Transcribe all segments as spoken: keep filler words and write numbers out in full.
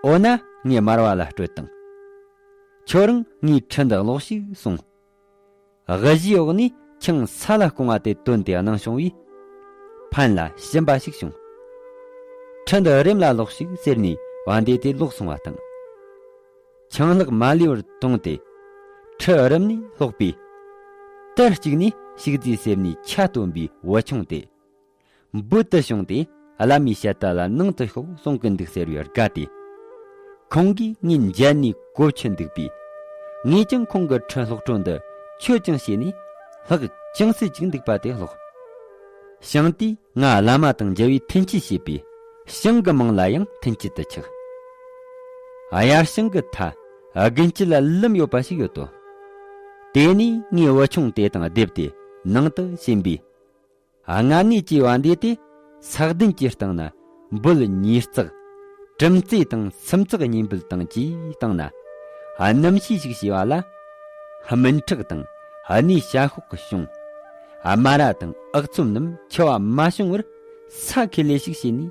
འོ་ན་ངས་དམར་བ་ལ་སྤྲོད་དང་། ཁྱོད་རང་ངའི་ཁྲི་འདི་ཀློག་ཤིག་གསུངས། དབུ་བཞིའི་འོག་ནས་ཆང་ས་ལ་སྐོང་བ་དེ་བཏོན་ཏེ་གནང་བྱུང་བས། ཕན་ལ་ཞིམ་པ་ཞིག་བྱུང་། ཁྲི་འདི་རིམ་ལ་ཀློག་ཤིག་ཟེར་ནས་བན་དེ་དེ་ཀློག་སོང་བ་དང་། ཆང་ལྷག་མ་ལུས་པར་བཏུངས་ཏེ། ཁྲི་རིམ་ནས་ཀློག་པས། དར་གཅིག་ནས་ཕྱུགས་རྫིའི་གསེབ་ནས་ཆ་སྟོན་པའི་བུ་ཆུང་དེ། འབུད་དུ་བྱུང་སྟེ་བླ་མའི་ཞལ་ཏ་ལ་ནང་དུ་ཤོག་གསུང་གི་འདུག་ཟེར་བའི་སྒ་དེ། ཁོང་གིས་ངའི་མཇལ་ནས་གོ་ཆོད་འདུག་པས། ངས་ཀྱང་ཁོང་གི་ཁྲི་ཀློག་འཕྲོ་འདི་ཆོད་ཅིང་བྱས་ནས་ལྷག་ཅུང་ཟད་ཅིག་འདུག་པ་དེ་ཀློག། ཞིང་དེས་ང་བླ་མ་དང་མཇལ་བའི་མཐུན་རྐྱེན་བྱས་པས། ཞིང་གི་མིང་ལ་ཡང་མཐུན་རྐྱེན་དུ་ཆགས། དབྱར་ཞིང་གི་མཐའ་དགུན་དཀྱིལ་ལ་ལམ་ཡོད་པ་ཞིག་ཡོད་དོ། དེ་ནས་ངའི་བུ་ཆུང་དེ་དང་བསྡེབས་ཏེ་ནང་དུ་ཕྱིན་པས། སྔ་ནས་ཀྱི་བན་དེ་དེ་ས་གདན་གྱི་སྟེང་ན་འབུད་ཉིས་བརྩེགས། གྲུམ་རྩེ་དང་སུམ་བརྩེགས་གཉིས་འབུད་དང་བཅས་སྟེང་ན། སྣུམ་ཤས་ཤིག་བྱས་པ་ལ། སྨིན་ཁྲག་དང་གནས་བྱ་ཤོག་གི་གཤོང་། སྨ་ར་དང་ཨག་ཚོམ་རྣམས་འཁྱུ་བ་མ་བྱུང་བར་ས་ཁེ་ལས་ཤིག་བྱས་ནས་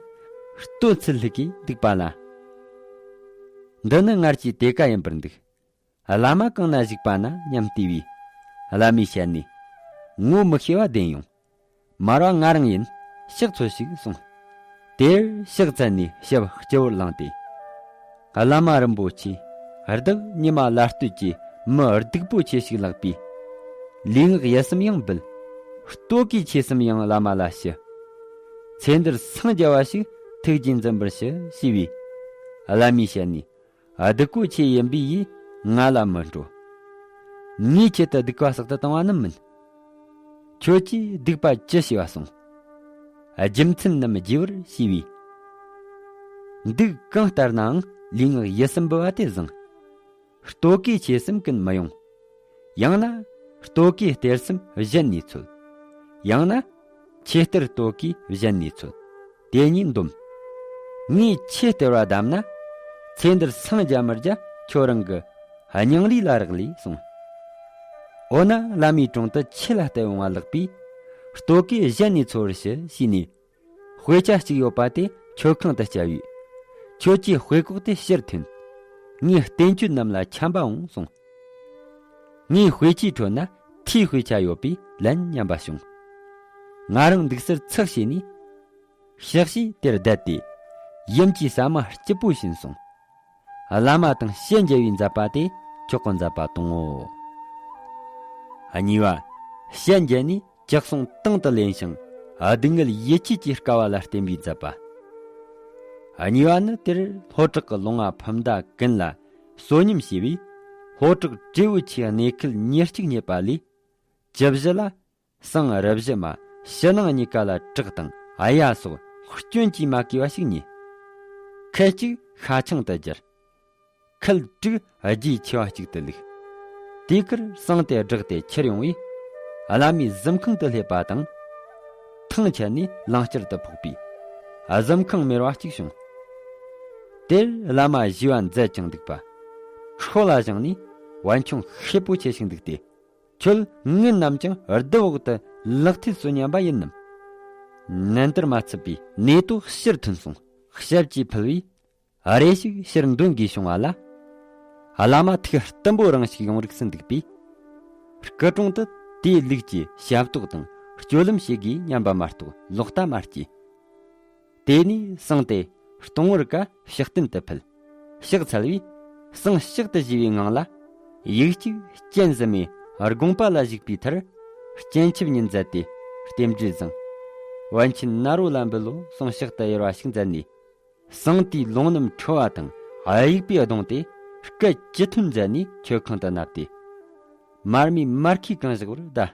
ལྟོ་ཚུལ་ལྷུག་གིས་འདུག་པ་ལ། འདི་ནི་སྔར་གྱི་དེ་ཀ་ཡིན་པར་འདུག། བླ་མ་གང་ན་བཞུགས་པ་ན་སྙམ་བལྟས་པས། བླ་མའི་ཞལ་ནས། ངོ་མི་ཤེས་པ་བདེན་ཡོང་། མར་བ་ང་རང་ཡིན། ཕྱག་འཚོལ་ཞིག་གསུངས། དེར་ཕྱག་འཚལ་ནས་ཞབས་སྤྱི་བོར་བླངས་ཏེ། བླ་མ་རིན་པོ་ཆེ། བདག་ཉི་མ་ལ་སྟོད་ཀྱི་མི་སྡུག་པོ་ཆེ་ཞིག་ལགས་པས། ལུས་ངག་ཡིད་གསུམ་ཡང་འབུལ། ལྟོ་གོས་ཆོས་གསུམ་ཡང་བླ་མ་ལ་ཞུ། ཚེ་འདིར་སངས་རྒྱ་བ་ཞིག་ཐུགས་རྗེས་འཛིན་པར་ཞུ་ཞེས་པས། བླ་མའི་ཞལ་ནས། སྡུག་གོ་ཆེ་ཡིན་པས་ཡིས་ང་ལ་མི་འགྲོ། ངའི་ཆེད་དུ་སྡིག་པ་བསགས་ཏུ་བཏང་བ་རྣམས་མིན། ཁྱོད་ཀྱིས་སྡིག་པ་ཅི་བྱས་པ་གསུངས། རྒྱུ་མཚན་རྣམས་རྒྱས་པར་ཞུས་པས། འདུག་གང་ལྟར་ནའང་ལུས་ངག་ཡིད་གསུམ་འབུལ་བ་དེ་བཟང་། ལྟོ་གོས་ཆོས་གསུམ་ཀུན་མི་ཡོང་། ཡང་ན་ལྟོ་གོས་གཏེར་གསུམ་གཞན་ནས་འཚོལ། ཡང་ན་ཆོས་གཏེར་ལྟོ་གོས་གཞན་ནས་འཚོལ། དེ་གཉིས་འདོམས། ངས་ཆོས་གཏེར་བ་བདམས་ན། ཚེ་འདིར་སངས་རྒྱ་མི་རྒྱ་ཁྱོད་རང་གི་སྙིང་རུས་ལ་རག་ལས་གསུངས། འོ་ན་བླ་མའི་དྲུང་དུ་ཆོས་ལ་བལྟ་འོང་བ་ལགས་པས། ལྟོ་གོས་གཞན་ནས་འཚོལ་བར་ཞུ་ཞུས་ནས། དཔེ་ཆ་གཅིག་ཡོད་པ་དེ་མཆོད་ཁང་དུ་བསྐྱལ་བས། ཁྱོད་ཀྱིས་དཔེ་ཀོག་དེ་ཕྱིར་ཐོན། ངས་བསྟན་བཅོས་རྣམས་ལ་འཁྱམས་པ་འོང་གསུངས། ངའི་དཔེ་ཆའི་ཁྲོད་ན་ཐོས་དཔེ་ཆ་ཡོད་པས་ལན་སྙམ་པ་བྱུང་། ང་རང་འདུག་སར་ཚགས་བྱས་ནས། ཕྱག་བྱས་དེར་བསྡད་དེ། ཡུམ་གྱི་ཟ་མ་སྐྱིད་པོ་བྱིན་སོང་། བླ་མ་དང་ཞལ་མཇལ་བའི་མཛད་པ་དེ་མཆོག་གི་མཛད་པ་དང་ངོ་། གཉིས་པ། ཞལ་མཇལ་ནས་ཇག་སོང་དང་དུ་ལེན་ཞིང་སྡུག་བསྔལ་ཡིད་ཆེས་ཀྱི་དཀའ་བ་ལ་བརྟེན་པའི་མཛད་པ། གཉིས་པ་ནི་དེར་ལྷོ་བྲག་གི་ལུང་བ་ཕུ་མདའ་ཀུན་ལ་གསོན་ཉམས་བྱས་པས། ལྷོ་བྲག་དྲེའུ་ཆུའི་གནས་ཁུལ་ཉེར་གཅིག་རྙེད་པ་ལས། ཇི་བཞི་ལ་ཟངས་རི་བཞི་མ་ཕྱི་ནང་གཉིས་ཀ་ལ་བྲག་དང་གཡའ་སོགས་སྐྱོན་གྱིས་མ་གོས་པ་ཞིག་རྙེད། ཁལ་གཅིག་ཤ་ཆང་དུ་བསྒྱུར། ཁལ་དྲུག་རྒྱུའི་ཆེ་བ་གཅིག་ཏུ་བླུགས། དེའི་ཁར་ཟངས་དེ་བསྒྲགས་ཏེ་ཁྱེར་ཡོང་བས། བླ་མའི་གཟིམ་ཁང་དུ་སླེབས་པ་དང་། ཐང་ཆད་ནས་ལང་སྤྱིར་དུ་ཕོག་པས། གཟིམ་ཁང་མེར་བ་གཅིག་བྱུང་། དེར་བླ་མ་ཞི་བ་མཛད་ཅིང་འདུག་པ། ཧྲོ་ལ་བཞེངས་ནས་བན་ཆུང་ཤེད་པོ་ཆེ་ཞིག་འདུག་སྟེ། ཁྱོད་ངུ་ནམ་ཀྱང་རྡུལ་འོག་ཏུ་ལག་མཐིལ་སུ་ཉམས་པ་ཡིན་ནམ། ནན་ཏུར་མ་ཚུད་པའི་ནད་དུག་ཕྱིར་ཐོན་སོང་། ཞབས་ཀྱིས་ཕུལ་བས། རེ་ཞིག་ཕྱིར་འདོན་དགོས་བྱུང་བ་ལ། བླ་མ་ཐུགས་གཏུམ་པོ་རང་ཞིག་ཡོང་རིགས་སུ་འདུག་པས། སྐུ་དྲུང་དུ་དེའི་ལུགས་ཀྱི་ཞབས་ཏོག་དང་སྤྱོད་ལམ་བྱེད་དགོས་སྙམ་པ་མ་གཏོགས་ལོག་ལྟ་མ་སྐྱེས། དེ་ནས་ཟངས་དེ་སྟོང་བར་ཀ་ཕྱག་སྟན་དུ་ཕུལ། ཕྱག་འཚལ་བས། ཟངས་ཕྱག་ཏུ་བཞེས་པའི་ངང་ལ། ཡིག་གཅིག་སྤྱན་གཟིམ་མའི་དགོངས་པ་ལ་བཞུགས་པའི་མཐར། སྤྱན་ཆབ་གཉིས་མཛད་དེ་རྟེན་འབྲེལ་བཟང་། བན་ཆེན་ནཱ་རོ་ལ་འབུལ་ལོ་གསུངས། ཕྱག་ཏུ་གཡར་བ་ཞིག་མཛད་ནས། ཟངས་དེའི་ལུང་རྣམས་འཁྲུ་བ་དང་དབྱུག་པས་བརྡུངས་ཏེ་སྐད་ཅི་ཐོན་མཛད་ནས་མཆོད་ཁང་དུ་བསྣམས་ཏེ། མར་མེའི་མར་ཁུས་གང་བཞག་བར་གདའ།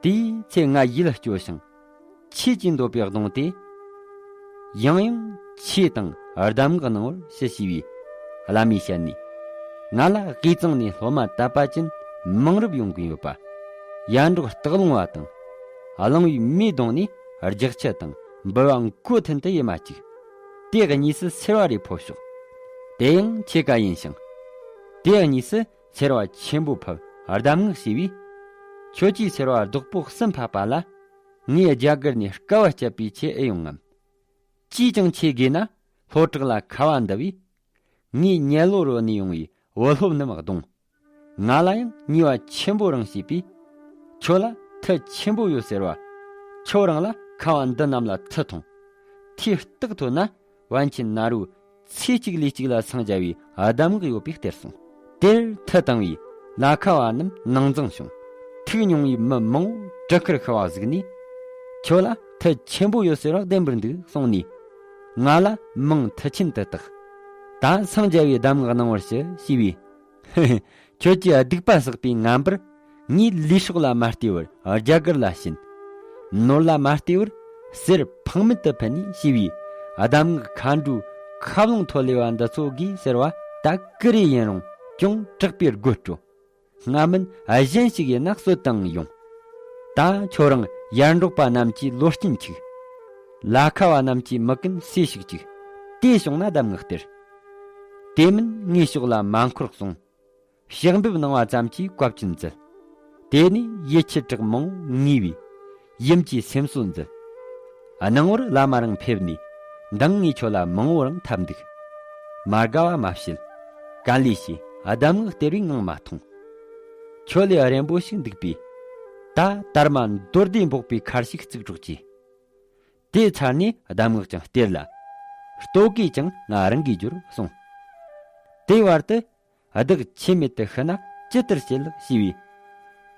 དེའི་ཚེ་ང་ཡིད་སྐྱོ་ཞིང་། ཆོས་ཀྱི་འདོད་པས་བརྡུངས་ཏེ། ཡང་ཡང་ཆོས་དང་གདམས་ངག་གནང་བར་ཞུ་ཞུས་པས། བླ་མའི་ཞལ་ནས། ང་ལ་དབུས་གཙང་ནས་སློབ་མ་དད་པ་ཅན་མང་རབ་ཡོང་གིན་ཡོད་པ། ཡར་འབྲོག་སྟག་ལུང་བ་དང་། གླང་བོའི་མེས་བརྡུངས་ནས་རྒྱགས་ཆུ་དང་འབུལ་བ་མགོ་མཐུན་དུ་ཡེ་མ་བཅུག། དེ་གཉིས་སུ་སེར་བ་རེ་ཕོབ་ཤོག། དེ་ཡང་ཁྱེད་ཀ་ཡིན་ཞིང་། དེ་གཉིས་སུ་སེར་བ་ཆེན་པོ་ཕབ་གདམས་ངག་བྱས་པས། ཁྱོད་ཀྱིས་སེར་བ་རྡོག་པོ་གསུམ་ཕབ་པ་ལ། ངས་རྒྱ་གར་ནས་དཀའ་བ་སྤྱད་པའི་ཆེད་ཨེ་ཡོང་ངམ། ཅིས་ཀྱང་ཆེ་དགོས་ན་ལྷོ་བྲག་ལ་ཁ་བ་འདི་བས། ངའི་ཉལ་ལོ་རོལ་ནས་ཡོང་བའི་བུ་སློབ་རྣམས་གདོང་། ང་ལ་ཡང་ཉེས་པ་ཆེན་པོ་རང་བྱས་པས། ཁྱོད་ལ་མཐུ་ཆེན་པོ་ཡོད་ཟེར་བ། ཁྱོད་རང་ལ་ཁ་བ་འདི་རྣམས་ལ་མཐུ་ཐོངས། མཐུའི་རྟགས་ཐོན་ན་པཎ་ཆེན་ནཱ་རོའི་ཚེ་གཅིག་ལུས་གཅིག་ལ་སངས་རྒྱ་བའི་གདམས་ངག་ཡོད་པའི་གཏེར་གསུངས། དེར་མཐུ་བཏང་བས་ལ་ཁ་བ་རྣམས་ནང་འཛིང་བྱུང་། ཐུགས་མྱོང་བའི་མི་མང་པོ་གྲུ་ཁར་ཤི་བ་གཟིགས་ནས། ཁྱོད་ལ་མཐུ་ཆེན་པོ་ཡོད་ཟེར་བ་བདེན་པར་འདུག་གསུངས་ནས། ང་ལ་མིང་མཐུ་ཆེན་དུ་བཏགས། ད་སངས་རྒྱ་བའི་གདམས་ངག་གནང་བར་ཞུ་ཞེས་པས། ཁྱོད་ཀྱི་སྡིག་པ་བསགས་པའི་ངན་པར། ངས་ལུས་སྲོག་ལ་མ་ལྟོས་པར་རྒྱ་གར་ལ་ཕྱིན། ནོར་ལ་མ་ལྟོས་པར་གསེར་ཕངས་མེད་དུ་ཕུལ་ནས་ཞེས་པའི་གདམས་ངག་མཁའ་འགྲོའི་ཁ་རླུང་ཐོ་ལེ་བ་འདི་ཚོ་དགོས་ཟེར་བ་ད་ཀུ་རེ་ཡིན་རུང་ཅུང་དྲག་པོས་དགོད་སྤྲོ། སྔ་མིན་གཞན་ཞིག་ཡིན་ན་གསོད་དང་ཡོང་། ད་ཁྱོད་རང་ཡར་འབྲོག་པ་རྣམས་ཀྱི་ལོ་རྐྱེན་ཆིག། ལ་ཁ་བ་རྣམས་ཀྱི་མི་ཀུན་སེ་ཞིག་ཅིག། དེ་བྱུང་ན་གདམས་ངག་སྟེར། དེ་མིན་ངའི་ཕྱོགས་ལ་མ་འཁོར་གསུངས། ཕྱག་འབེབས་གནང་བ་ཙམ་གྱིས་བཀའ་བཀྱོན་མཛད། དེ་ནས་ཡུལ་ཆུ་བྲག་མང་པོ་ངུས་པས་ཡུམ་གྱི་སེམས་གསོ་མཛད། སྣང་བར་བླ་མ་རང་ཕེབས་ནས་མདང་ངས་ཁྱོད་ལ་མང་པོ་རང་འཐབ་འདུག། མ་དགའ་བ་མ་བྱེད། ག་ལེ་ཞེས་གདམས་ངག་སྟེར་བའི་ངང་མ་ཐོངས། ཁྱོད་ལས་རན་པོ་ཞིག་འདུག་པས། ད་དར་མ་མདོར་བསྡུས་འབོག་པའི་མཁར་ཞིག་བརྩིགས་རོགས་གྱིས། དེ་ཚར་ནས་གདམས་ངག་ཀྱང་སྟེར་ལ། ལྟོ་གོས་ཀྱང་ང་རང་གིས་སྦྱོར་གསུངས། དེའི་བར་དུ་བདག་ཆོས་མེད་དུ་ཤི་ན་ཇི་ལྟར་བྱེད་ལགས་ཞེས་པས།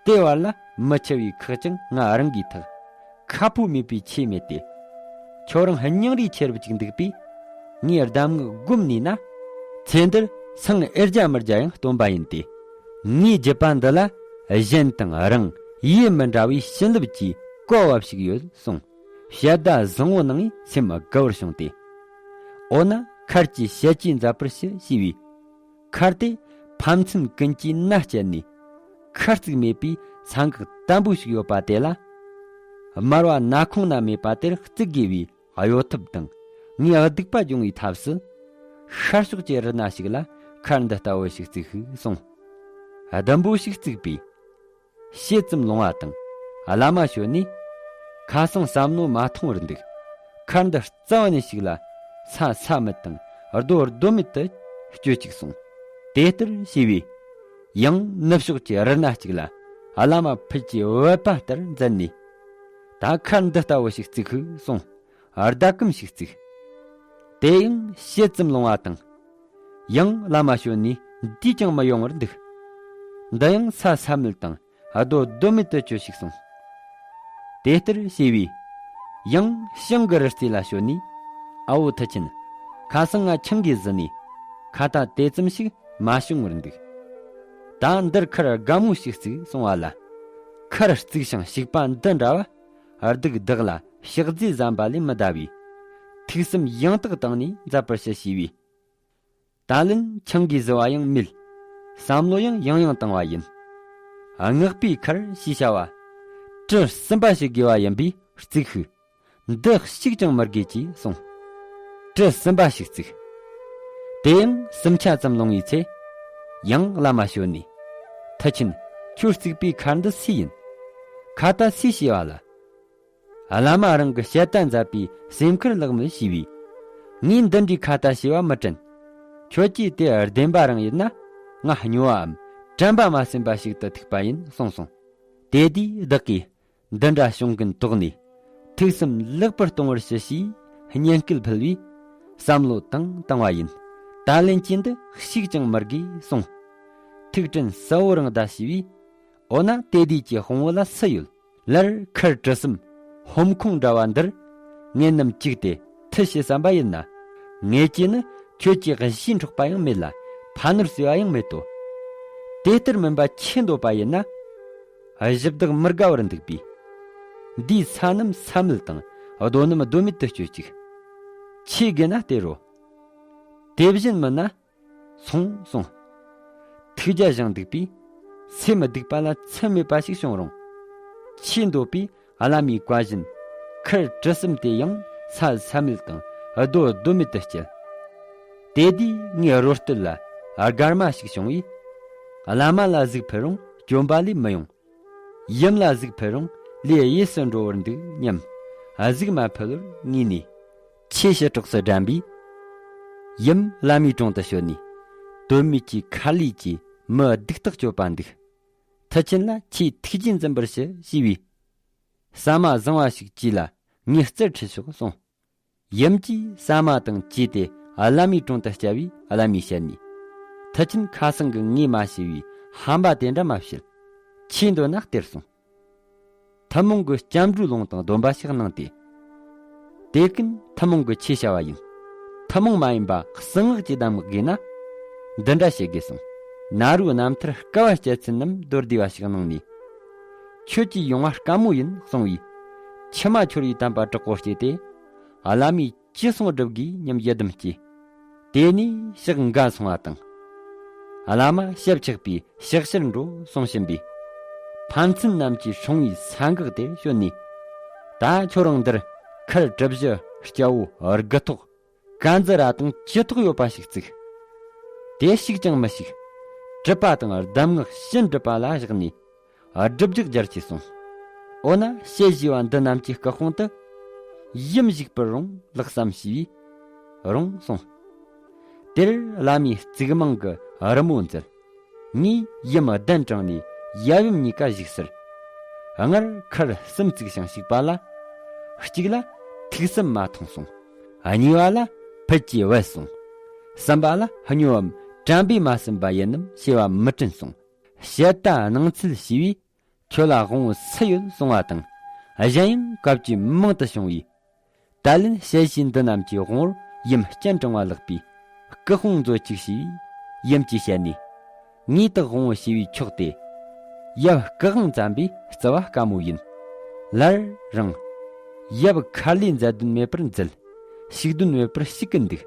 དེའི་བར་ལ་མི་འཆི་བའི་ཁག་ཀྱང་ང་རང་གིས་ཐེག། ཁ་ཕོ་མེད་པའི་ཆོས་མེད་དེ། ཁྱོད་རང་སྙིང་རུས་ཆེ་རབ་ཅིག་འདུག་པས། ངས་གདམས་ངག་བསྒོམས་ནུས་ན། ཚེ་འདིར་སངས་ཨེ་རྒྱ་མི་རྒྱ་ཡང་སྟོན་པ་ཡིན་ཏེ། ངའི་རྒྱུད་པ་འདི་ལ་གཞན་དང་རང་ཡུལ་མི་འདྲ་བའི་བྱིན་རླབས་ཀྱི་བཀའ་བབས་ཤིག་ཡོད་གསུངས། བཤད་གྲྭ་བཟང་བོ་ནང་སེམས་དགའ་བར་བྱུང་སྟེ། འོ་ན་མཁར་གྱི་བཤད་ཀྱིས་མཛད་པར་ཞུ་ཞེས་པས། མཁར་དེ་ཕམ་ཚུན་ཀུན་གྱིས་མནའ་བསྐྱལ་ནས། མཁར་བརྩིགས་མེད་པའི་ས་འགག་དམ་པོ་ཞིག་ཡོད་པ་དེ་ལ། དམར་བ་ནག་ཁུང་ན་མེད་པ་དེར་བརྩིག་དགོས་པའི་གཡོ་ཐབས་དང་ངའི་སྡིག་པ་སྦྱོང་བའི་ཐབས་སུ། ཤར་ཕྱོགས་ཀྱི་རི་སྣ་ཞིག་ལ་མཁར་འདི་ལྟ་བུ་ཞིག་བརྩིགས་ཤིག་གསུངས། ཟླུམ་པོ་ཞིག་བརྩིགས་པས། ཕྱེད་ཙམ་ལོང་བ་དང་། བླ་མ་བྱོན་ནས། ཁ་སང་བསམ་མནོ་མ་ཐོང་བར་འདུག། མཁར་འདི་རྩ་བ་ནས་ཞིག་ལ་ས་ས་མེད་དང་རྡོ་རྡོ་མེད་དུ་སྤྱོད་ཅིག་གསུངས། དེ་ལྟར་བྱས་པས། ཡང་ནུབ་ཕྱོགས་ཀྱི་རི་སྣ་གཅིག་ལ་བླ་མ་ཕུད་ཀྱི་འོད་པ་ལྟར་མཛད་ནས། ད་མཁར་འདི་ལྟ་བུ་ཞིག་བརྩིགས་ཤིག་གསུངས། ཟླ་གམ་ཞིག་བརྩིགས། དེ་ཡང་ཕྱེད་ཙམ་ལོང་བ་དང་། ཡང་བླ་མ་བྱོན་ནས་འདིས་ཀྱང་མི་ཡོང་བར་འདུག། འདི་ཡང་ས་ས་མེད་དང་རྡོ་རྡོ་མེད་དུ་བཅོས་ཤིག་གསུངས། དེ་ལྟར་བྱས་པས། ཡང་བྱང་གི་རི་རྩེ་ལ་བྱོན་ནས། ཨ་བོ་མཐུ་ཆེན། ཁ་སང་ང་ཆང་གིས་བཟི་ནས། ཁ་ད་དེ་ཙམ་ཞིག་མ་བྱུང་བར་འདུག། ད་འདིར་མཁར་དགའ་མོ་ཞིག་བརྩིགས་གསུང་བ་ལ། མཁར་བརྩིགས་ཤིང་བྱུག་པ་འདི་འདྲ་བ། སྡུག་བདག་ལ་ཕྱག་རྫས་བཟའ་བ་ལས་མི་འདའ་བས། ཐུགས་བསམ་ཡང་དག་བཏང་ནས་མཛད་པར་ཞུ་ཞེས་པས། ད་ལན་ཆང་གིས་བཟི་བ་ཡང་མེད། བསམ་བློ་ཡང་ཡང་ཡང་བཏང་བ་ཡིན། སྔགས་པའི་མཁར་ཞེས་བྱ་བ། གྲུ་གསུམ་པ་ཞིག་དགོས་པ་ཡིན་པས་བརྩིགས་ཤིག། འདི་གཅིག་ཀྱང་མི་དགོས་ཀྱིས་གསུངས། གྲུ་གསུམ་པ་ཞིག་བརྩིགས། དེ་ཡང་སུམ་ཆ་ཙམ་ལོང་བའི་ཚེ། ཡང་བླ་མ་བྱོན་ནས། མཐུ་ཆེན། ཁྱོད་བརྩིགས་པའི་མཁར་འདི་སུའི་ཡིན། ཁ་ད་སུས་བྱས་པ་ལ། བླ་མ་རང་གི་བཤད་གྲྭ་མཛད་པའི་སེམས་ཁུར་ལགས་མོད་ཞེས་པས། ངས་འདི་འདྲའི་ཁ་ད་བྱས་པ་མི་དྲན། ཁྱོད་ཀྱིས་དེ་བདེན་པ་རང་ཡིན་ན། ང་སྨྱོ་བའམ་དྲན་པ་མ་ཟིན་པ་ཞིག་ཏུ་ཐུག་པ་ཡིན་གསུངས་སོང་། དེ་དུས་བདག་གིས་འདི་འདྲ་བྱུང་གིན་དོགས་ནས། ཐུགས་བསམ་ལེགས་པར་གཏོང་བར་ཞུ་ཞེས་བསྙེན་བསྐུལ་ཕུལ་བས། བསམ་བློ་བཏང་བཏང་བ་ཡིན། ད་ལན་གྱིས་འདི་གཅིག་ཀྱང་མི་དགོས་གསུངས། ཐུགས་དྲན་གསལ་བོ་རང་གདའ་ཞེས་པས། འོ་ན་དེ་དུས་ཀྱི་དཔུང་བོ་ལ་སུ་ཡོད། སླར་མཁར་གྲུ་གསུམ་ཧོམ་ཁུང་འདྲ་བ་འདིར། ངེད་རྣམས་གཅིག་སྟེ་མཐུ་བྱེད་བསམ་པ་ཡིན་ན། ངེད་ཀྱིས་ནི་ཁྱོད་ཀྱི་གཞིས་འཕྲོག་པ་ཡང་མེད་ལ་ཕ་ནོར་ཟོས་པ་ཡང་མེད་དོ། དེ་ལྟར་མིན་པ་ཁྱེད་འདོད་པ་ཡིན་ན། གཞི་བདག་མི་དགའ་བར་འདུག་པས། འདིའི་ས་རྣམས་ས་མེད་དང་རྡོ་རྣམས་རྡོ་མེད་དུ་སྤྱོད་ཅིག། ཆོས་དགོས་ན་སྟེར་རོ། དེ་བཞིན་མིན་ན། སོང་སོང་། ཐུགས་རྒྱལ་ཞིང་འདུག་པས། སེམས་སྡུག་པ་ལ་ཚད་མེད་པ་ཞིག་བྱུང་རུང་། ཆོས་འདོད་པས་བླ་མའི་བཀའ་བཞིན་མཁར་གྲུ་གསུམ་དེ་ཡང་ས་ས་མེད་དང་རྡོ་རྡོ་མེད་དུ་བསྐྱལ། དེ་དུས་ངའི་རོ་སྟོད་ལ་སྒར་མ་ཞིག་བྱུང་བས། བླ་མ་ལ་གཟིགས་ཕུལ་རུང་གྱོན་པ་ལས་མི་ཡོང་། ཡུམ་ལ་གཟིགས་ཕུལ་རུང་ལས་གཡས་སུ་འགྲོ་བར་འདུག་སྙམ། གཟིགས་མ་ཕུལ་བར་ངུས་ནས། ཆོས་ཞུ་གྲོགས་སུ་དགྲམ་པས། ཡུམ་བླ་མའི་དྲུང་དུ་བྱོན་ནས་ དོན་མེད་ཀྱི་ཁ་ལས་ཀྱིས་མི་སྡིག་ཐག་གཅོད་པ་འདུག། མཐུ་ཆེན་ལ་ཁྱེད་ཐུགས་རྗེས་འཛིན་པར་ཞུ་ཞེས་པས། ཟ་མ་བཟང་བ་ཞིག་གྱིས་ལ་ངས་རྩར་ཁྲིད་ཤོག་གསུངས། ཡུམ་གྱིས་ཟ་མ་དང་བཅས་ཏེ་བླ་མའི་དྲུང་དུ་བསྐྱལ་བས། བླ་མའི་ཞལ་ནས། མཐུ་ཆེན་ཁ་སང་གི་ངས་མ་བྱས་པའི་ཧམ་པ་དེ་འདྲ་མ་བྱེད། ཆོས་འདོད་ན་སྟེར་གསུངས། ཐུན་མོང་གི་སྐྱབས་འགྲོའི་ལུང་དང་སྡོམ་པ་ཞིག་གནང་སྟེ། དེ་ཀུན་ཐུན་མོང་གི་ཆོས་བྱ་བ་ཡིན། ཐུན་མོང་མ་ཡིན་པ་གསང་སྔགས་ཀྱི་གདམས་ངག་དགོས་ན། འདི་འདྲ་བྱེད་དགོས་གསུངས། ནཱ་རོའི་རྣམ་ཐར་བསྐལ་པ་སྤྱད་ཚུལ་རྣམས་མདོར་བསྡུས་པ་ཞིག་གནང་ནས། ཁྱོད་ཀྱི་ཡོང་བ་དཀའ་མོ་ཡིན་གསུང་བས། མཆི་མ་འཆོར་བའི་དམ་པ་དྲག་པོ་སྐྱེས་ཏེ། བླ་མས་ཅི་གསུང་སྒྲུབ་དགོས་སྙམ་ཡི་དམ་སྐྱེས། དེ་ནས་ཕྱག་འགའ་སོང་བ་དང་། བླ་མ་ཞབས་ཆགས་པས་ཕྱག་ཕྱིར་འགྲོ་གསུང་བཞིན་པས། ཕན་ཚུན་རྣམས་ཀྱིས་སྲུང་བའི་ས་འགག་དེར་བྱོན་ནས། ད་ཁྱོད་རང་འདིར་ཁར་གྲུ་བཞི་སྐྱ་བོ་དགུ་ཐོག་དཀར་མཛུབ་ར་དང་བཅུ་ཐོག་ཡོད་པ་ཞིག་བརྩིགས། དེ་ཞིག་ཀྱང་མི་ཞིག། གྲུབ་པ་དང་གདམས་ངག་བྱིན་གྲུབ་པ་ལ་བཞག་ནས། སྒྲུབ་རྒྱག་རྒྱལ་གྱིས་གསུངས། འོ་ན་ཞལ་བཞེས་པ་འདི་རྣམས་ཀྱི་སྐུ་དཔུང་དུ། ཡུམ་བཞུགས་པར་རུང་ལགས་སམ་ཞུས་པས། རུང་གསུངས། དེར་བླ་མས་གཙུག་མང་གི་རི་མོ་མཛད། ངས་ཡུམ་གདན་དྲངས་ནས་ཡབ་ཡུམ་གཉིས་ཀ་བཞུགས་ཟེར། སྔར་ཁར་གསུམ་བརྩིགས་ཤིང་བཞུགས་པ་ལ། གཅིག་ལ་ཐུགས་བསམ་མ་ཐོངས་གསུངས། གཉིས་པ་ལ་ཕུད་ཀྱིས་བད་གསུངས། གསུམ་པ་ལ་སྨྱོའམ་དྲན་པས་མ་ཟིན་པ་ཡིན་ནམ་ཞེས་པ་མི་དྲན་གསུངས། བཤད་ལྟ་སྣང་ཚུལ་ཞུས་པས། ཁྱོད་ལ་དབང་པོ་སུ་ཡོད་གསུང་བ་དང་། གཞན་ཡང་བཀའ་བཅད་མང་དུ་བྱུང་བས། ད་ལན་ཞལ་བཞེས་འདི་རྣམས་ཀྱི་དབང་པོར་ཡུམ་སྤྱན་དྲང་བ་ལགས་པས། སྐུ་དཔུང་མཛོད་ཅིག་ཞུས་པས། ཡུམ་གྱི་ཞལ་ནས། ངས་དག་དབང་པོ་ཞེས་པའི་མཆོག་སྟེ། ཡབ་སྐུ་དབང་བརྩམས་པས་བརྩི་བ་དཀའ་མོ་ཡིན། ལར་རང་། ཡབ་མཁར་ལས་འཛེག་དོན་མེད་པར་འཛེགས། ཞུགས་དོན་མེད་པར་ཞུགས་ཀྱིན་འདུག།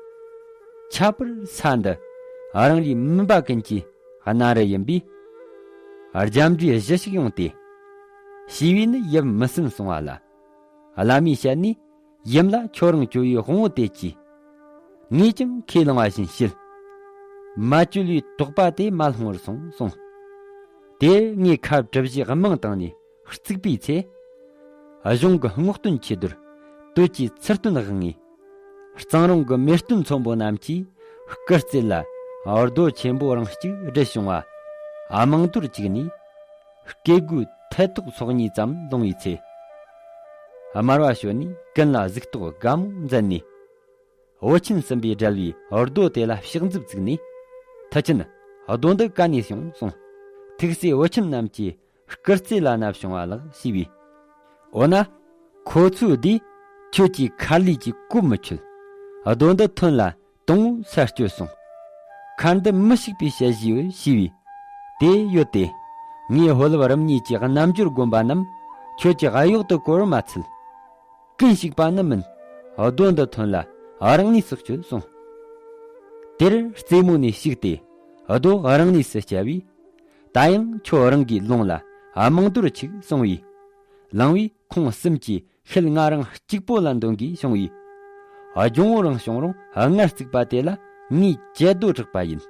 ཁྱད་པར་ས་འདི་རང་རེའི་མུན་པ་ཀུན་གྱི་སྣ་རུ་ཡིན་པས། རྒྱ་འབྲས་གཞི་ཞིག་ཡོང་སྟེ། ཞེས་པས་ནི་ཡབ་མི་སྲུན་གསུང་བ་ལ། བླ་མའི་ཞལ་ནས། ཡུམ་ལ་ཁྱོད་རང་བཅོལ་བའི་དབང་པོ་དེ་གྱིས། ངས་ཀྱང་ཁས་བླངས་པ་བཞིན་བྱེད། མ་བཅོལ་བའི་དོགས་པ་དེ་མ་སློང་བར་སོང་གསུངས། དེར་ངས་ཁ་གྲུ་བཞི་རྨང་བཏིང་ནས་བརྩིགས་པའི་ཚེ། གཞུང་གི་སྔོག་སྟོན་ཆེ་རྡོར་སྟོད་ཀྱི་ཚུར་སྟོན་དབང་ངེ། གཙང་རོང་གི་མེ་སྟོན་ཚོན་པོ་རྣམས་ཀྱིས་སྐུ་རྩེ་ལ་རྡོ་ཆེན་པོ་རིང་གཅིག་སྒྲིལ་བྱུང་བ། རྨང་རྡོར་བཅུག་ནས། སྐེ་དགུའི་ཐད་ཐོག་ཚོགས་གཉིས་ཙམ་ལོང་བའི་ཚེ། དམར་བ་ཞོན་ནས་ཀུན་ལ་གཟིགས་རྟོག་དགའ་མོ་མཛད་ནས། བུ་ཆེན་གསུམ་པས་བསྒྲལ་བའི་རྡོ་དེ་ལ་ཕྱག་མཛུབ་བཙུགས་ནས། མཐུ་ཆེན། རྡོ་འདི་ག་ནས་བྱུང་གསུངས། ཐུགས་སྲས་བུ་ཆེན་རྣམས་ཀྱིས་སྐུ་རྩེ་ལ་བསྣམས་བྱུང་བ་ལགས་ཞུས་པས། འོ་ན། ཁོ་ཚོའི་དུས་ཁྱོད་ཀྱིས་མཁར་ལས་ཀྱི་གོ་མི་ཆོད། རྡོ་འདི་ཐོན་ལ་དང་པོ་ས་བཅོས་སོང་། མཁར་འདི་མི་ཞིག་པས་དཔྱད་ཞིའོ་ཞུས་པས། དེ་ཡོད་དེ། ངས་ཧོ་ལབ་རིམ་གཉིས་ཀྱི་རྣལ་འབྱོར་བསྒོམ་པ་རྣམས་ཁྱོད་ཀྱིས་གཡོག་ཏུ་བཀོལ་བར་མ་འཚལ། ཀུན་ཞིག་པ་ནི་མིན། རྡོ་འདི་ཐོན་ལ་རང་གནས་སུ་བཅོལ་གསུངས། དེར་རྩེ་མོ་ནས་ཞུགས་ཏེ་རྡོ་རང་གནས་སུ་བསྐྱལ་བས། ད་ཡང་ཁྱོད་རང་གི་ལུང་ལ་རྨང་རྡོར་ཆིག་གསུངས་པས། ལང་བས་ཁོང་གསུམ་གྱིས་ཤེལ་ང་རང་གཅིག་པོ་ལ་འདོན་དགོས་བྱུང་བས། ལྗོན་པོ་རིང་བྱུང་རུང་སྔར་བརྩིགས་པ་དེ་ལ་ངས་བཅད་རྡོ་དྲག་པ་ཡིན།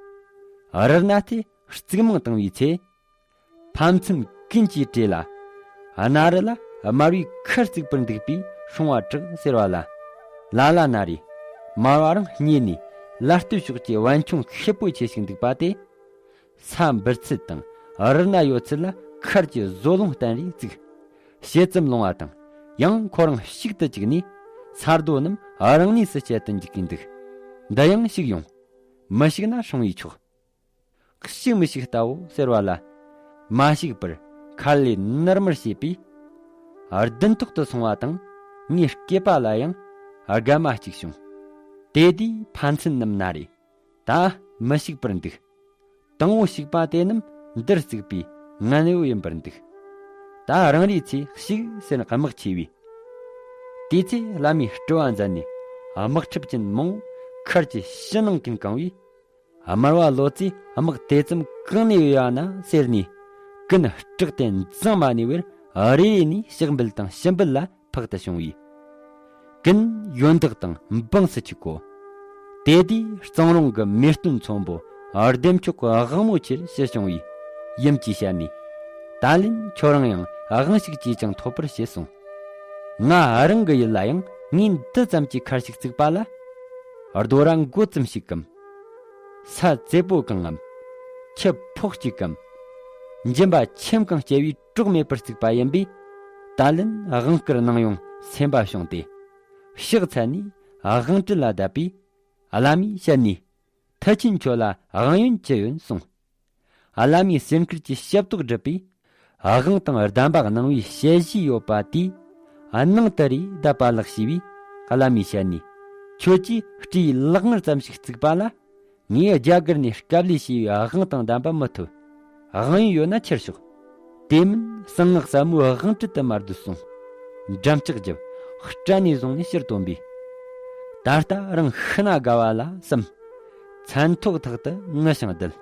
རི་སྣ་དེ་གཙུག་མང་བཏང་བའི་ཚེ། ཕན་ཚུན་ཀུན་གྱིས་བྲེལ་ལ། སྣ་རུ་ལ་དམར་བའི་ཁར་བརྩིགས་པར་འདུག་པས་སྲུང་བ་དྲག་ཟེར་བ་ལ། ལ་ལ་ན་རེ། དམར་བ་རང་ཉེ་ནས་ལ་སྟོད་ཕྱོགས་ཀྱི་བན་ཆུང་ཤེད་པོ་ཆེ་ཞིག་འདུག་པ་དེ། ས་འབུར་ཚད་དང་རི་སྣ་ཡོད་ཚད་ལ་ཁར་གྱི་བཟོ་ལོང་བསྟན་རེ་བརྩིགས། ཕྱེད་ཙམ་ལོང་བ་དང་ཡང་ཁོ་རང་ཞིག་ཏུ་བཅུག་ནས་ས་རྡོ་རྣམས་རང་གནས་སུ་བསྐྱལ་དུ་འཇུག་གིན་འདུག། འདི་ཡང་ཞིག་ཡོང་། མི་ཞིག་ན་སྲུང་བའི་ཆོག། ཞིག་མི་ཞིག་ལྟ་བུ་ཟེར་བ་ལ། མ་ཞིག་པར་མཁར་ལས་ནར་མར་བྱེད་པས། ལྡིང་ཐོག་ཏུ་སོང་བ་དང་ངའི་སྐེད་པ་ལ་ཡང་སྒལ་མ་གཅིག་བྱུང་། དེ་དུས་ཕན་ཚུན་རྣམས་ན་རེ། ད་མི་ཞིག་པར་འདུག། དང་པོ་ཞིག་པ་དེ་རྣམས་འདིར་བརྩིགས་པའི་ངན་ཡོད་ཡིན་པར་འདུག། ད་རང་རེའི་ཚེ་ཞིག་ཟེར་དམག་ཆེ་བས། དེའི་ཚེ་བླ་མས་སྤྲུལ་བ་མཛད་ནས་དམག་ཁྲིབས་ཅན་མང་པོ་མཁར་གྱི་ཕྱི་ནང་ཀུན་གང་བས། དམར་བ་ལོ་ཙཱས་དམག་དེ་ཙམ་གང་ནས་ཡོད་ཡ་ན་ཟེར་ནས་ཀུན་སྐྲག་སྟེ་འཛིང་མ་ནུས་པར་རེ་རེ་ནས་ཕྱག་འབུལ་དང་ཞུ་འབུལ་ལ་ཕག་ཏུ་བྱུང་བས། ཀུན་ཡོན་བདག་དང་འབངས་སུ་ཆུག་གོ། དེ་དུས་གཙང་རོང་གི་མེ་སྟོན་ཚོན་པོ་ལྡེམ་མཆོག་གི་དབང་མོ་ཆེར་ཞུ་བྱུང་བས་ཡུམ་གྱི་ཞལ་ནས། ད་ལན་ཁྱོད་རང་ཡང་དབང་ཞིག་ཅིས་ཀྱང་ཐོབ་པར་བྱེད་གསུངས། ང་རང་གི་ཡུལ་ལ་ཡང་ངས་འདི་ཙམ་གྱི་མཁར་ཞིག་བརྩིགས་པ་ལ། རྡོ་ར་མགོ་ཙམ་ཞིག་གམ། ས་བཙེ་པོ་གང་ངམ། ཁྱི་ཕོག་གཅིག་གམ། འཇིམ་པ་ཁྱིམ་གང་སྐྱེ་བའི་གྲོགས་མེད་པར་བརྩིགས་པ་ཡིན་པས། ད་ལན་དབང་བསྐུར་གནང་ཡོང་སེམས་པ་བྱུང་སྟེ། ཕྱག་འཚལ་ནས་དབང་ཁྲིད་ལ་བསྡད་པས། བླ་མའི་ཞལ་ནས། མཐུ་ཆེན་ཁྱོད་ལ་དབང་ཡོན་ཅི་ཡོད་གསུངས། བླ་མའི་སེམས་ཁུར་གྱི་ཞབས་ཏོག་བསྒྲུབས་པས། དབང་དང་གདམས་པ་གནང་བའི་ཞལ་བཞེས་ཡོད་པ་དེས་ནང་དུ་རེ་བསྡད་པ་ལགས་ཞེས་པས། བླ་མའི་ཞལ་ནས། ཁྱོད་ཀྱིས་སྤྲེའུའི་ལག་ངར་ཙམ་ཞིག་བརྩིགས་པ་ལ། ངས་རྒྱ་གར་ནས་སྐབས་ལས་བྱས་པའི་དབང་དང་གདམས་པ་མི་ཐོབ། དབང་ཡོན་ཡོད་ན་ཁྱེར་ཤོག། དེ་མིན་གསང་སྔགས་ཟབ་མོའི་དབང་ཁྲིད་དུ་མ་བསྡུས་གསུངས། འགྲམ་ལྕག་རྒྱབ། སྐྲ་ནས་བཟུང་ནས་ཕྱིར་བཏོན་པས། ད་ལྟ་རང་ཤི་ན་དགའ་བ་ལ་བསམ། མཚན་ཐོག་ཐག་ཏུ་ངུ་ཞིང་བསྡད།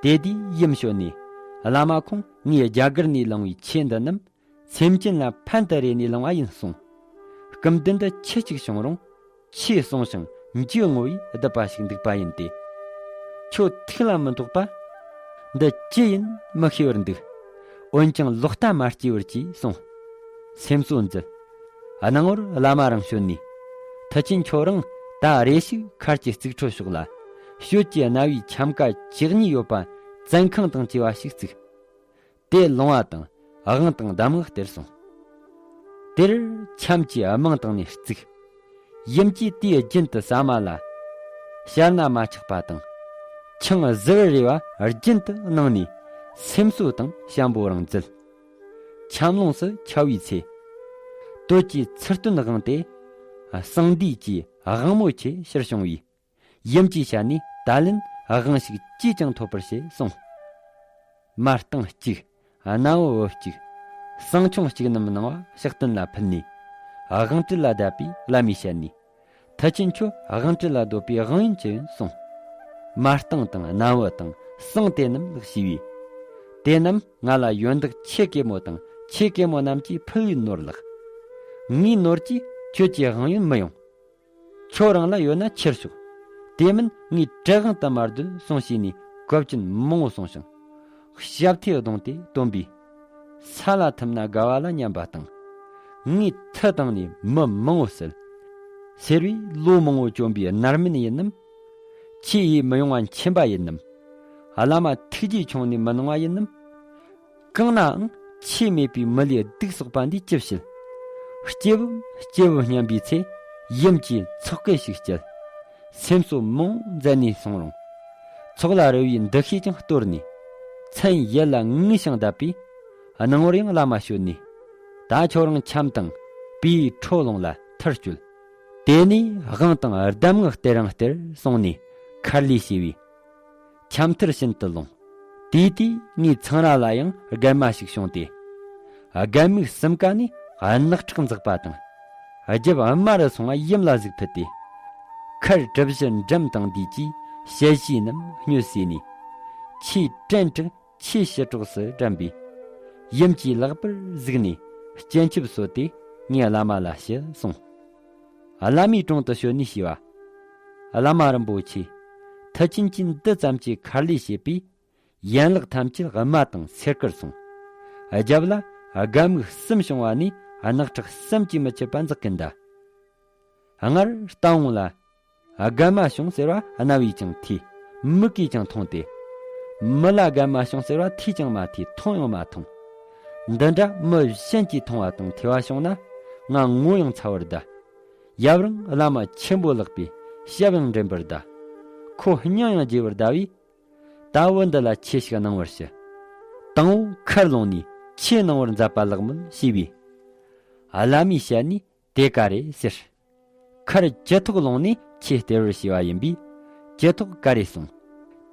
དེ་དུས་ཡུམ་བྱོན་ནས། བླ་མ་ཁོང་ངས་རྒྱ་གར་ནས་བླངས་པའི་ཆོས་འདི་རྣམས། སེམས་ཅན་ལ་ཕན་དུ་རེ་ནས་བླངས་པ་ཡིན་གསུངས། སྐུ་མདུན་དུ་ཁྱི་གཅིག་བྱུང་རུང་། ཆོས་གསུངས་ཤིང་འཇུག་ངོ་བོས་བསྡུ་བ་ཞིག་འདུག་པ་ཡིན་ཏེ། ཁྱོད་ཐུགས་ལ་མི་འདོགས་པ། འདི་ཅི་ཡིན་མི་ཤེས་པར་འདུག། འོན་ཀྱང་ལོག་ལྟ་མ་སྐྱེ་བར་གྱིས་གསུངས། སེམས་གསོ་མཛད། གནང་བར་བླ་མ་རང་བྱོན་ནས། མཐུ་ཆེན་ཁྱོད་རང་ད་རེ་ཞིག་མཁར་གྱི་རྩིག་འཕྲོ་ཕྱོགས་ལ། ཞོལ་གྱི་གནའ་བོའི་འཁྱམ་ཀ་བཅུ་གཉིས་ཡོད་པ་བཙན་ཁང་དང་བཅས་པ་ཞིག་བརྩིགས། དེ་ལོང་བ་དང་དབང་དང་གདམས་ངག་སྟེར་གསུངས། དེར་འཁྱམ་གྱི་རྨང་དང་ནས་བརྩིགས། ཡུམ་གྱིས་དེའི་རྒྱུན་དུ་ཟ་མ་ལ། ཞལ་ན་མ་ཆག་པ་དང་། ཆང་གཟི་བར་རེ་བ་རྒྱུན་དུ་གནང་ནས། སེམས་གསོ་དང་ཞལ་འབོ་རང་མཛད། འཁྱམ་ལོངས་སུ་འཆའ་བའི་ཚེ། སྟོད་ཀྱི་ཚུར་སྟོན་དབང་དེ། གསང་འདུས་ཀྱི་དབང་མོ་ཆེ་ཕྱིར་བྱུང་བས། ཡུམ་གྱི་ཞལ་ནས། ད་ལན་དབང་ཞིག་ཅིས་ཀྱང་ཐོབ་པར་བྱེད་གསུངས། མར་སྟེང་གཅིག། གནའ་བོ་བུ་གཅིག། བསང་ཆུང་གཅིག་རྣམས་གནང་བ་ཕྱག་སྟན་ལ་ཕུལ་ནས། དབང་ཁྲིད་ལ་བསྡད་པས་བླ་མའི་ཞལ་ནས། མཐུ་ཆེན་ཁྱོད་དབང་ཁྲིད་ལ་སྡོད་པའི་དབང་ཡོན་ཅི་ཡིན་གསུངས། མར་སྟེང་དང་གནའ་བོ་དང་བསང་དེ་རྣམས་ལགས་ཞུས་པས། དེ་རྣམས་ང་ལ་ཡོན་བདག་ཆེ་གེ་མོ་དང་ཆེ་གེ་མོ་རྣམས་ཀྱིས་ཕུལ་བའི་ནོར་ལགས། ངའི་ནོར་གྱིས་ཁྱོད་ཀྱི་དབང་ཡོན་མི་ཡོང་། ཁྱོད་རང་ལ་ཡོད་ན་ཁྱེར་ཤོག། དེ་མིན་ངའི་བྲེ་དབང་དུ་མ་སྡོད་གསུངས་བྱས་ནས་གོས་ཆེན་མང་བོ་གསུངས་ཤིང་། ཞབས་མཐེ་བརྡུངས་ཏེ་བཏོན་པས། ས་ལ་ཐིམ་ན་དགའ་བ་ལ་སྙམ་པ་དང་། ངའི་མཐུ་བཏང་ནས་མི་མང་བོ་བསད། ཟེར་བས་ལོ་མང་བོ་བཅོམ་པའི་རྣམ་སྨིན་ཡིན་ནམ། ཆོས་ཡིད་མི་ཡོང་བ་མཁྱེན་པ་ཡིན་ནམ། བླ་མ་ཐུགས་རྗེ་ཆུང་ནས་མི་གནང་བ་ཡིན་ནམ། གང་ནའང་ཆོས་མེད་པའི་མི་ལུས་སྡུག་བསགས་པ་འདིས་ཅི་བྱེད། སྐྱེས་བུ་སྐྱེས་བུ་སྙམ་པའི་ཚེ། ཡུམ་གྱིས་ཚོགས་སྐད་ཞིག་བསྐྱལ། སེམས་གསོ་མང་མཛད་ནས་སོང་རུང་། ཚོགས་ལ་རོལ་བའི་འདུ་ཤེས་ཀྱང་སྟོར་ནས། མཚན་ཡུལ་ལ་ངུས་ཤིང་བསྡད་པས། སྣང་བར་ཡང་བླ་མ་བྱོན་ནས། ད་ཁྱོད་རང་འཁྱམ་དང་། སྤོས་ཁྲོ་ལུང་ལ་མཐར་བསྐྱོད། དེ་ནས་དབང་དང་གདམས་ངག་སྟེར་རང་སྟེར་གསུངས་ནས་མཁར་ལས་བྱས་པས། འཁྱམ་མཐར་ཤིན་ཏུ་ལོངས། དེའི་དུས་ངའི་ཚང་ར་ལ་ཡང་རྒན་མ་ཞིག་བྱུང་སྟེ། རྒན་མིག་གསུམ་ཀ་ནས་རྣག་ཁྲག་འཛག་པ་དང་། རྒྱབ་དམའ་རུ་སོང་བ་ཡུམ་ལ་གཟིགས་ཕུལ་ཏེ། མཁར་གྲུ་བཞི་འགྲིམ་དང་འདིས་ཀྱིས་ཞལ་བཞེས་རྣམས་སྨྱོས་ཟོས་ནས། ཆེས་བྲན་དྲག་ཆེས་ཞི་གྲོགས་སུ་དགྲམ་པས། ཡུམ་གྱིས་ལེགས་པར་གཟིགས་ནས་སྤྱན་ཆབ་གསོལ་ཏེ་ངའི་བླ་མ་ལ་ཞུ་གསུངས། བླ་མའི་དྲུང་དུ་བྱོན་ནས་ཞུས་པ། བླ་མ་རིན་པོ་ཆེ། མཐུ་ཆེན་གྱིས་འདི་ཙམ་གྱི་མཁར་ལས་བྱས་པས། ཡན་ལག་ཐམས་ཅད་དམའ་དང་སེར་དཀར་སོང་། རྒྱབ་ལ་རྒན་མིག་གསུམ་བྱུང་བ་ནས་རྣག་ཁྲག་བསམ་གྱིས་མི་ཁྱབ་པ་འཛག་གིན་གདའ། སྔར་རྟ་བོང་ལ། རྒན་མ་བྱུང་ཟེར་བ་རྣ་བས་ཀྱང་ཐོས། མིག་གིས་ཀྱང་མཐོང་སྟེ། མི་ལ་རྒན་མ་བྱུང་ཟེར་བ་ཐོས་ཀྱང་མ་ཐོས། མཐོང་ཡང་མ་མཐོང་། འདི་འདྲ་མི་གཞན་གྱིས་མཐོང་བ་དང་ཐོས་པ་བྱུང་ན། ང་ངོ་ཡང་ཚ་བར་གདའ། ཡབ་རང་བླ་མ་ཆེན་པོ་ལགས་པས་ཞབས་ཡང་འདྲེན་པར་གདའ། ཁོ་སྙིང་ཡང་རྗེ་བར་གདའ་བས། ད་བུ་འདི་ལ་ཆོས་ཤིག་གནང་བར་ཞུ། དང་པོ་མཁར་ལོངས་ནས་ཆོས་གནང་བར་མཛད་པ་ལགས་མོད་ཞུས་པས། བླ་མའི་ཞལ་ནས། དེ་ག་རེ་ཟེར། མཁར་ཅི་ཐོག་ལོངས་ནས་ཆོས་སྟེར་བར་ཞུས་པ་ཡིན་པས། ཅི་ཐོག་ག་རེ་གསུངས།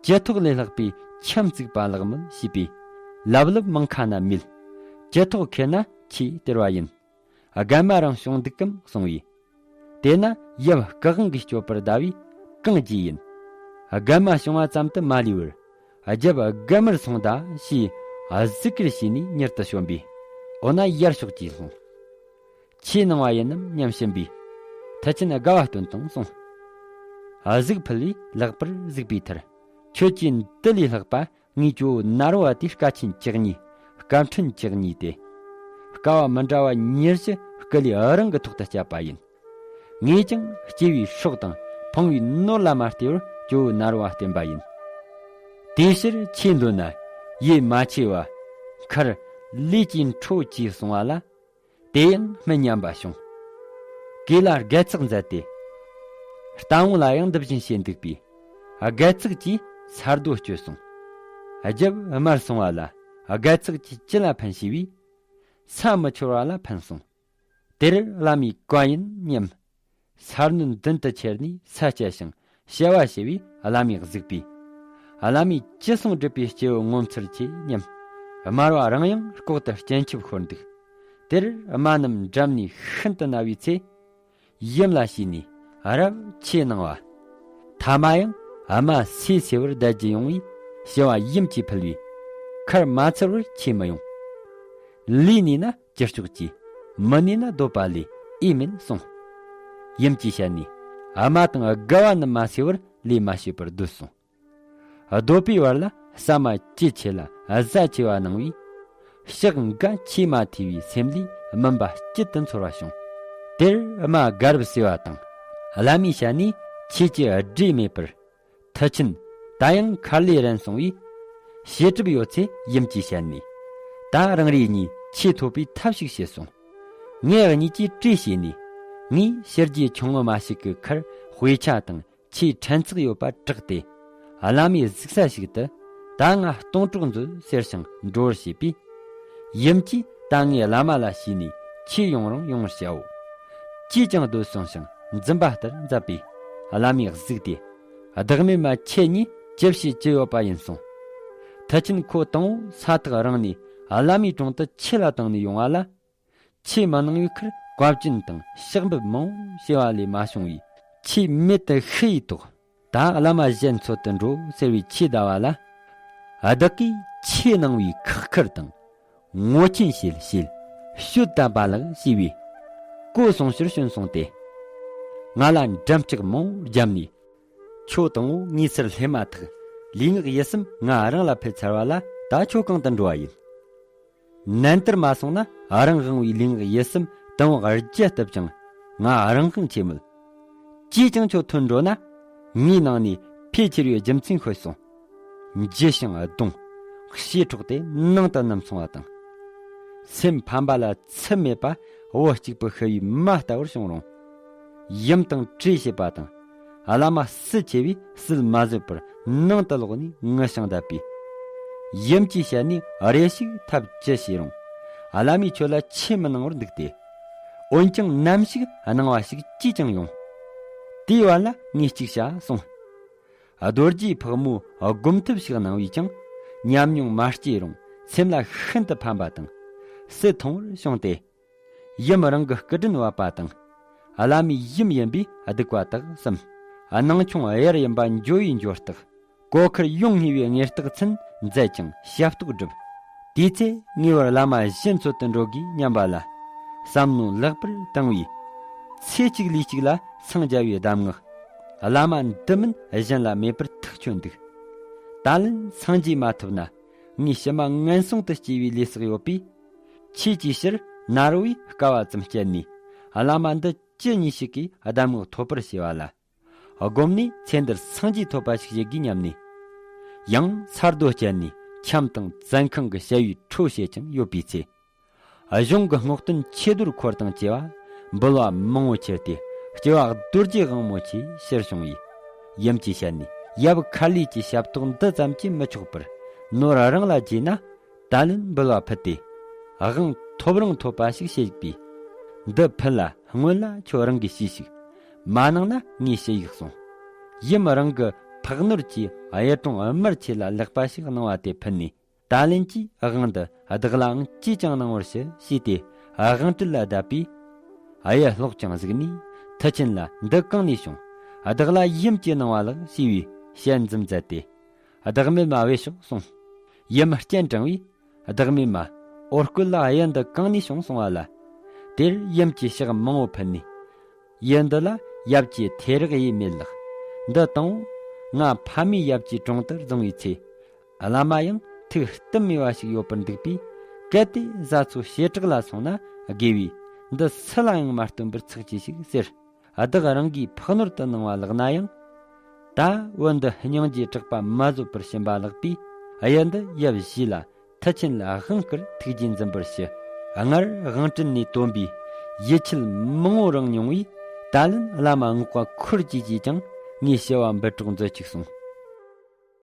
ཅི་ཐོག་ལས་ལྷག་པའི་ཁྱིམ་བརྩིགས་པ་ལགས་མོད་ཞུས་པས། ལབ་ལབ་མང་ཁ་ན་མིད། ཅི་ཐོག་ཁེལ་ན་ཆོས་སྟེར་བ་ཡིན། རྒན་མ་རང་བྱུང་འདུག་གམ་གསུང་བས། དེ་ན་ཡབ་སྐུ་དབང་གིས་སྐྱོབ་པར་གདའ་བས་གང་བགྱིས་ཡིན། རྒན་མ་བྱུང་བ་ཙམ་དུ་མ་ལུས་པར། རྒྱབ་རྒན་མར་སོང་གདའ་ཞེས་གཟིགས་སྐུལ་བྱས་ནས་མྱུར་དུ་བྱོན་པས། འོ་ན་ཡར་ཤོག་ཅེས་གསུངས། ཆོས་གནང་བ་ཡིན་ནམ་སྙམ་ཞུམ་པས། མཐུ་ཆེན་དགའ་བ་སྟོན་དང་གསུངས། གཟིགས་ཕུལ་བས་ལེགས་པར་གཟིགས་པའི་མཐར། ཁྱོད་ཀྱིས་འདི་ལས་ལྷག་པ་ངའི་ཇོ་བོ་ནཱ་རོ་བ་དེའི་སྐལ་ཆེན་བཅུ་གཉིས། སྐལ་ཕྲན་བཅུ་གཉིས་ཏེ། སྐལ་བ་མི་འདྲ་བ་ཉེར་བཞི་སྐུ་ལུས་རང་གི་ཐོག་ཏུ་བསྐྱབས་པ་ཡིན། ངས་ཀྱང་སྐྱེ་བའི་སྲོག་དང་ཕུང་བའི་ནོར་ལ་མ་ལྟོས་པར་ སྐྱོ་བོ་མནར་བ་བསྟན་པ་ཡིན། དེའི་ཕྱིར་ཆོས་འདོད་ན་ཡིད་མ་ཆེས་པ། མཁར་ལས་ཀྱིས་འཕྲོ་ཅེས་གསུངས་པ་ལ། དེ་ཡང་མི་མཉམ་པ་བྱུང་། གོས་ལ་སྒལ་ཚིགས་མཛད་དེ། རྟ་བོང་ལ་ཡང་འདི་བཞིན་བྱས་འདུག་པས། སྒལ་ཚིགས་ཀྱིས་ས་རྡོ་བསྐྱོད་སོང་། རྒྱབ་དམར་སོང་བ་ལ། སྒལ་ཚིགས་ཀྱིས་ཅི་ལ་ཕན་ཞེས་པས། ས་མི་འཆོར་བ་ལ་ཕན་གསུངས། དེར་བླ་མས་གང་ཡིན་སྙམ། ས་སྣོད་མདུན་དུ་ཁྱེར་ནས་ས་བཅད་ཞིང་བྱ་བ་བྱས་པས་བླ་མས་གཟིགས་པས། བླ་མས་ཅི་གསུང་སྒྲུབ་པའི་སྐྱེ་བོ་ངོ་མཚར་ཆེ་སྙམ། དམར་བ་རང་ཡང་ལྐོག་ཏུ་སྤྱན་ཆབ་ཤོར་འདུག། དེར་རྨ་རྣམས་འགྲམ་ནས་ཤིན་ཏུ་ན་བའི་ཚེ། ཡུམ་ལ་ཞུས་ནས་རབ་ཆོས་གནང་བ། ཐ་མ་ཡང་རྨ་སོས་སོས་པར་བསྡད་རྒྱུ་ཡོང་བས་ཞུ་བ་ཡུམ་གྱིས་ཕུལ་བས། ཁར་མ་ཚར་བར་ཆོས་མི་ཡོང་། ལས་ནུས་ན་ཅི་ལྕོགས་ཀྱིས། མི་ནུས་ན་སྡོད་པ་ལས་འོས་མིན་གསུངས། ཡུམ་གྱི་ཞལ་ནས། རྨ་དང་དགའ་བ་ནི་མ་སོས་པར་ལས་མ་བྱས་པར་སྡོད་གསུངས། སྡོད་པའི་བར་ལ་ཟ་མ་བཅུད་ཆེ་ལ་བཟའ་ཆེ་བ་གནང་བས། ཕྱག་འགའ་ཆོས་མ་ཐོས་པའི་སེམས་ལས་མུན་པ་སྐྱིད་དུ་ཚོར་བ་བྱུང་། དེར་རྨ་དགའ་རབ་སོས་པ་དང་། བླ་མའི་ཞལ་ནས་ཆོས་ཀྱི་སྒྲས་སྨྲས་པར། མཐུ་ཆེན། ད་ཡང་མཁར་ལས་རན་སོང་བས། བྱེད་གྲབས་ཡོད་ཚེ་ཡུམ་གྱི་ཞལ་ནས། ད་རང་རེ་གཉིས་ཆོས་ཐོབ་པའི་ཐབས་ཤིག་བྱེད་གསུངས། ངེད་གཉིས་ཀྱིས་གྲོས་བྱས་ནས། ངས་ཕྱི་རྒྱལ་ཆུང་ངུ་མ་ཞིག་གི་ཁར་དཔེ་ཆ་དང་ཆོས་ཕྲན་ཚེགས་ཡོད་པ་བསྒྲགས་ཏེ། བླ་མའི་གཟིགས་ས་ཞིག་ཏུ་ད་ང་སྟོང་གྲོགས་མཛོད་ཟེར་ཞིང་འགྲོ་བར་བྱས་པས། ཡུམ་གྱིས་ད་ངས་བླ་མ་ལ་ཞུས་ནས་ཆོས་ཡོང་རུང་ཡོང་བར་བྱའོ། ཅིས་ཀྱང་སྡོད་གསུངས་ཤིང་འཛིན་པ་ལྟར་མཛད་པས། བླ་མས་གཟིགས་ཏེ། བདག་མེད་མ་ཁྱེད་གཉིས་ཅི་བྱེད་ཅི་ཡོད་པ་ཡིན་གསུངས། མཐུ་ཆེན་ཁོ་དང་པོ་ས་ཐག་རིང་ནས་བླ་མའི་དྲུང་དུ་ཆོས་ལ་བཏང་ནས་ཡོང་བ་ལ། ཆོས་མི་གནང་བའི་ཁར་བཀའ་བཀྱོན་དང་ཕྱག་འབུལ་མང་པོ་བྱས་པ་ལས་མ་བྱུང་བས། ཆོས་མེད་དུ་ཤི་ཡི་དོགས། ད་བླ་མ་གཞན་འཚོལ་དུ་འགྲོ་ཟེར་བའི་ཆོས་བདའ་བ་ལ། བདག་གིས་ཆོས་གནང་བའི་ཁག་ཁུར་དང་། ངོ་ཆེན་བྱེད་བྱེད་ཤོད་དམ་པ་ལགས་ཞེས་པས། གོ་སོང་ཕྱིར་བྱོན་སོང་སྟེ། ང་ལ་འགྲམ་ལྕག་མང་པོ་བརྒྱབ་ནས། ཁྱོད་དང་པོ་ངའི་སར་སླེབས་མ་ཐག་ལུས་ངག་ཡིད་གསུམ་ང་རང་ལ་ཕུལ་ཚར་བ་ལ་ད་ཁྱོད་གང་དུ་འགྲོ་བ་ཡིན། ནན་ཏུར་མ་སོང་ན་རང་དབང་བའི་ལུས་ངག་ཡིད་གསུམ་དང་པོ་རྒྱལ་བཏབ་ཀྱང་ང་རང་དབང་ཆེ་མོད། ཅིས་ཀྱང་ཁྱོད་ཐོན་འགྲོ་ན། ངའི་ནང་ནས་ཕས་ཁྱེར་བའི་རྒྱུ་མཚན་ཤོད་སོང་། འགྱེལ་ཞིང་གདུང་། ཞེ་འཕྲོག་སྟེ་ནང་དུ་བསྣམས་སོང་བ་དང་། སེམས་ཕམ་པ་ལ་ཚུལ་མེད་པ་བུ་གཅིག་པུ་ཤི་བའི་མ་ལྟ་བུར་བྱུང་རུང་། ཡུམ་དང་གྲོས་བྱེད་པ་དང་། བླ་མ་བསུ་ཆེ་བས་བསུ་མ་བཟོད་པར་ནང་དུ་ལོག་ནས་ངུ་ཞིང་བསྡད་པས། ཡུམ་གྱི་ཞལ་ནས་རེ་ཞིག་ཐབས་ཅི་བྱས་རུང་། བླ་མས་ཁྱོད་ལ་ཆོས་མི་གནང་བར་འདུག་སྟེ། འོན་ཀྱང་ནམ་ཞིག་གནང་བ་ཞིག་ཅིས་ཀྱང་ཡོང་། དེའི་བར་ལ་ངས་ཅིག་བྱ་གསུངས། རྡོ་རྗེའི་ཕག་མོས་སྒོམ་ཐབས་ཤིག་གནང་བས་ཀྱང་ཉམས་མྱོང་མ་སྐྱེས་རུང་སེམས་ལ་ཤིན་ཏུ་ཕན་པ་དང་སྲིད་ཐུང་བར་བྱུང་སྟེ། ཡུམ་རང་གི་སྐུ་དྲིན་བབ་པ་དང་། བླ་མའི་ཡུམ་ཡིན་པས་སྡིག་པ་དག་བསམ། སྣང་ཆུང་དབྱར་ཡིན་པ་འགྱོ་བའི་འགྱོ་རྟགས། གོ་ཁར་ཡོང་ངེས་པའི་ངེས་རྟགས་མཚོན་མཛད་ཅིང་ཞབས་ཏོག་བསྒྲུབས། དེའི་ཚེ་ངེས་པར་བླ་མ་གཞན་འཚོལ་དུ་འགྲོ་དགོས་སྙམ་པ་ལ། བསམ་མནོ་ལེགས་པར་བཏང་བས། ཚེ་གཅིག་ལུས་གཅིག་ལ་འཚང་རྒྱ་བའི་གདམས་ངག། བླ་མ་འདི་མིན་གཞན་ལ་མེད་པར་ཐག་ཆོད་འདུག། ད་ལན་སངས་རྒྱས་མ་ཐུབ་ན། ངས་ཕྱི་མ་ངན་སོང་དུ་སྐྱེ་བའི་ལས་བསགས་ཡོད་པས། ཁྱེད་ཀྱིས་ཕྱིར་ནཱ་རོ་བའི་སྐལ་བ་ཙམ་སྤྱད་ནས། བླ་མ་འདི་ཅི་ཉིད་ཞིག་གིས་གདམས་ངག་ཐོབ་པར་བྱས་པ་ལ། སྒོམ་ནས་ཚེ་འདིར་སངས་རྒྱས་ཐོབ་པ་ཞིག་བྱེད་དགོས་སྙམ་ནས། ཡང་ས་རྡོ་བཅད་ནས་ཁྱམས་དང་བཙོན་ཁང་གི་ཞ་ཡི་ཁྲོད་བྱས་ཀྱང་ཡོད་པའི་ཚེ། གཞུང་གི་སྔོག་འདོན་ཆོས་རྡོར་འཁོར་དང་བཅས་པ་འབུལ་བ་མང་པོ་ཁྱེར་ཏེ་སྐྱེ་བ་རྡོ་རྗེ་དབང་མོ་ཆེ་ཕྱིར་བྱུང་བས། ཡུམ་གྱི་ཞལ་ནས་ཡབ་མཁར་ལུས་ཀྱི་ཞབས་ཏོག་འདི་ཙམ་གྱིས་མི་ཆོག་པར་ནོར་རང་ལ་བརྗེས་ན། ད་ལན་འབུལ་བ་ཕུལ་ཏེ། དབང་ཐོབ་རང་ཐོབ་པ་ཞིག་བྱེད་པས། འདི་ཕུལ་ལ་སྔོན་ལ་ཁྱོད་རང་གིས་ཞུས་ཤིག། མ་གནང་ན་ངས་ཞུ་ཡིག་གསུངས། ཡུམ་རང་གི་ཕག་ནོར་གྱི་གཡུ་གྲོང་དམར་ཆེ་ལ་ལེགས་པ་ཞིག་གནང་བ་དེ་ཕུལ་ནས། ད་ལན་གྱི་དབང་འདི་བདག་ལའང་ཅིས་ཀྱང་གནང་བར་ཞུ་ཞེས་ཏེ་དབང་སྤྲུལ་ལ་གདབ་པས། གཡུ་སློག་ཀྱང་གཟིགས་ནས་མཐུ་ཆེན་ལ་འདི་གང་ནས་བྱུང་། བདག་ལ་ཡུམ་གྱིས་གནང་བ་ལགས་ཞེས་པའི་ཞལ་འཛུམ་མཛད་དེ། བདག་མེད་མ་བས་ཤོག་གསུངས། ཡུམ་སྤྱན་དྲངས་པས། བདག་མེད་མ། འོ་སྐོལ་ལ་གཡུ་འདི་གང་ནས་བྱུང་གསུང་བ་ལ། དེར་ཡུམ་གྱིས་ཕྱག་མང་པོ་ཕུལ་ནས། གཡུ་འདི་ལ་ཡབ་ཀྱི་ཐེ་རག་ཡེ་མེད་ལགས། འདི་དང་པོ་ང་ཕ་མས་ཡབ་ཀྱི་དྲུང་དུ་བརྫངས་པའི་ཚེ། བླ་མ་ཡང་ཐུགས་གཏུམ་མེད་པ་ཞིག་ཡོད་པར་འདུག་པས། གལ་ཏེ་བཟའ་ཚོ་བྱེ་བྲག་ལ་སོང་ན་དགེ་བས་འདི་སུ་ལ་ཡང་མ་སྟོན་པར་ཚགས་གྱིས་ཤིག་ཟེར། བདག་རང་གིས་ཕག་ནོར་དུ་གནང་བ་ལགས་ན་ཡང་། ད་བོད་འདི་སྙིང་རྗེ་དྲེགས་པ་མ་བཟོད་པར་ཕྱིན་པ་ལགས་པས། གཡུ་འདི་ཡབ་བཞེས་ལ། མཐུ་ཆེན་ལ་དབང་བསྐུར་ཐུགས་རྗེས་འཛིན་པར་ཞུ། སྔར་དབང་དྲིན་ནས་བཏོན་པའི་ཡིད་ཆེས་མང་བོ་རངས་མྱོང་བས། ད་ལན་བླ་མ་བསྔགས་པ་འཁོར་གྱིས་བགྱིས་ཀྱང་ངའི་ཞུ་བ་འབུལ་གྲོགས་མཛོད་ཅིག་གསུངས།